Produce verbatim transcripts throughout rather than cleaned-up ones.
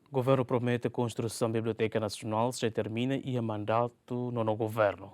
Governu promete konstrusaun Biblioteka Nasionál sei termina iha mandatu nonu governu.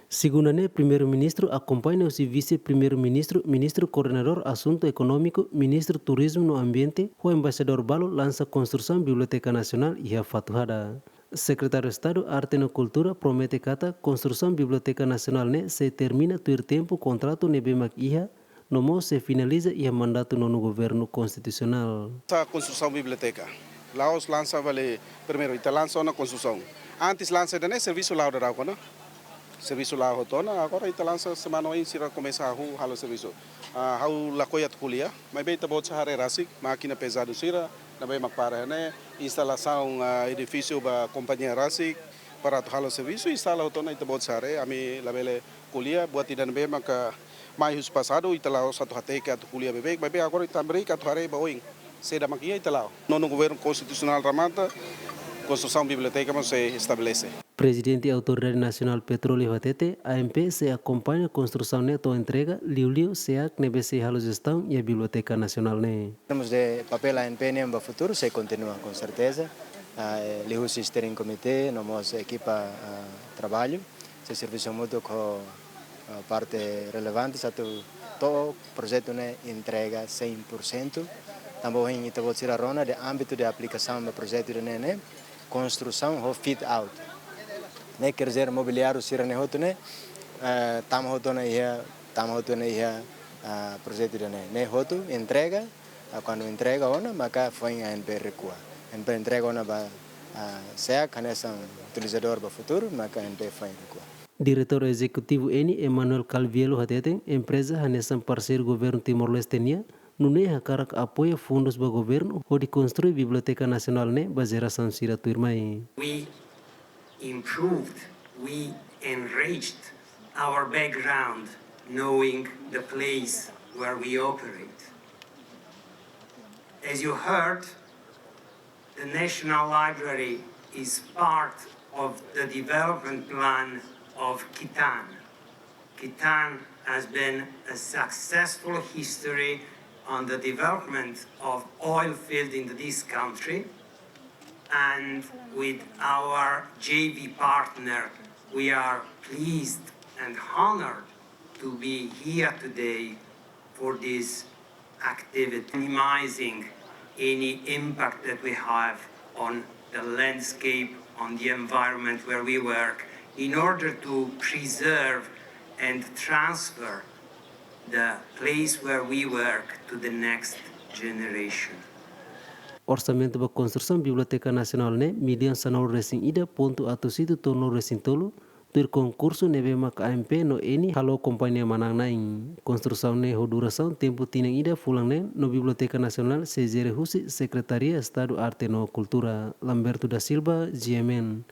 Segunda ne'e, Primeiru-Ministru akompaña husi Vise-Primeiru-Ministru, Ministru Koordenadór Asuntu Ekonómiku, Ministru Turizmu no Ambiente, ho embaixadór balu lansa konstrusaun Biblioteka Nasionál iha Fatuhada. Sekretáriu Estadu Arte no Kultura promete katak konstrusaun Biblioteka Nasionál ne'e sei termina tuir tempu kontratu ne'ebé mak iha, no mós sei finaliza iha mandatu nonu governu konstitusionál. Sa konstrusaun biblioteka. La'ós lansa fali primeiru, ita lansa ona konstrusaun. Antes lansa ida-ne'e servisu la'o daudaun ona. Servisu la'o hotu ona, agora ita lansa semana oin sira komesa hahú halo servisu. Ah, ha'u lakohi atu ko'alia, maibé ita-boot sira haree rasik, mákina pezadu sira, ne'ebé mak para ne'e, instalasaun, ah, edifísiu ba kompañia rasik, para atu halo servisu, instala hotu ona ita-boot sira haree, ami labele ko'alia, buat ida ne'ebé maka mai husi pasadu, ita la'ós atu hateke atu ko'alia beibeik, maibé agora ita hamriik atu haree ba oin. Saida mak iha ita la'o. Nonu governu konstitusionál remata, konstrusaun biblioteka mós sei estabelese. Prezidente Autoridade Nasionál Petróleu hatete, A N P sei akompaña konstrusaun ne'e to'o entrega, liuliu SEAK ne'ebé sei halo jestaun iha Biblioteka Nasionál ne'e. Em termos de papél A N P nian ba futuru, sei kontinua, com certeza. Ah, eh, liuhusi steering committee, no mós ekipa, ah, traballu, sei servisu hamutuk ho, ah, parte relevante, atu to'o projetu ne'e entrega cem por cento. Tanba ohin ita-boot sira rona de ámbitu de aplikasaun ba projetu ida-ne'e ne'e, konstrusaun ho fit out. Ne'e quer dizer mobiliáriu sira-ne'e hotu ne'e, eh, tama hotu ona iha, tama hotu ona iha, ah, projetu ida-ne'e. Ne'e hotu entrega, ah, kuandu entrega ona, maka foin A N P rekua. A N P entrega ona ba, ah, SEAK hanesan utilizadór ba futuru, maka A N P foin rekua. Diretór Ezekutivu N, Emanuel Calvielo hateten, empreza hanesan parseiru governu Timor-Leste nian, nune'e hakarak apoia fundus ba governu hodi konstrui Biblioteka Nasionál ne'e ba jerasaun sira tuirmai. We improved, we enriched our background, knowing the place where we operate. As you heard, the National Library is part of the development plan of Kitan. Kitan has been a successful history on the development of oil field in this country, and with our J V partner, we are pleased and honored to be here today for this activity, minimizing any impact that we have on the landscape, on the environment where we work, in order to preserve and transfer the place where we work to the next generation. Orsamentu ba konstrusaun Biblioteka Nasionál ne'e, millaun sanulu-resin-ida pontu atus hitu tolu-resin-tolu, tuir konkursu ne'ebé mak A N P no N halo kompañia manán-na'in. Konstrusaun ne'e ho durasaun tempu tinan ida fulan neen no Biblioteka Nasionál sei jere husi Sekretaria Estadu Arte no Kultura. Lamberto da Silva, G M N.